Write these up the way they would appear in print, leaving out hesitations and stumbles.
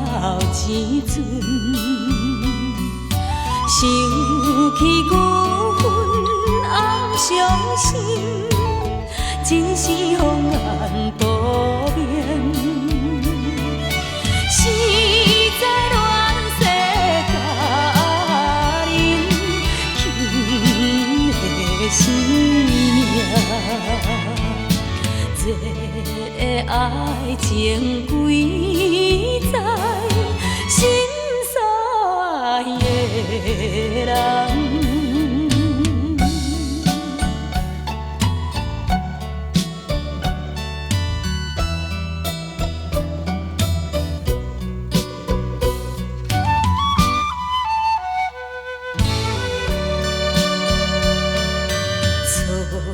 這陣，想起舊恨暗傷心，真是予人薄命。實在亂世佳人，輕的生命。這愛情幾載，心所愛的人。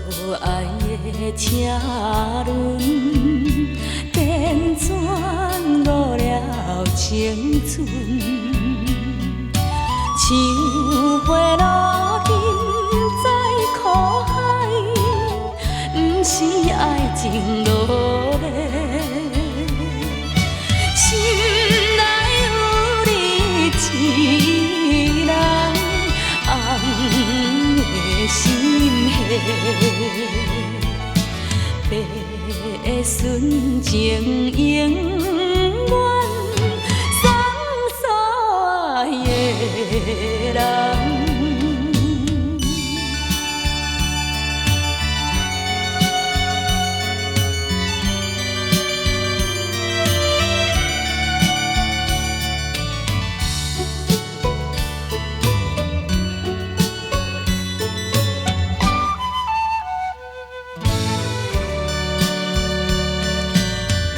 错爱的车轮，辗转误了青春。像花落沉在苦海，毋是愛情落咧。心內有你一人，紅的心血，白的純情永遠送所愛的人。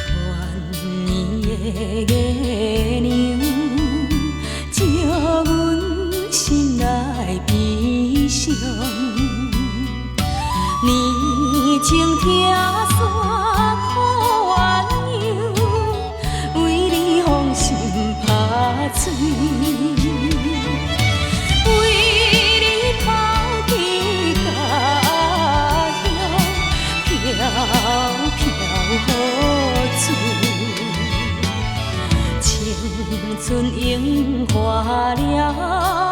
團圓的月娘，照阮心內悲傷。年輕拆散苦鸳鸯，為你予心拍碎，為你拋棄家鄉，飄飄何處？青春融化了。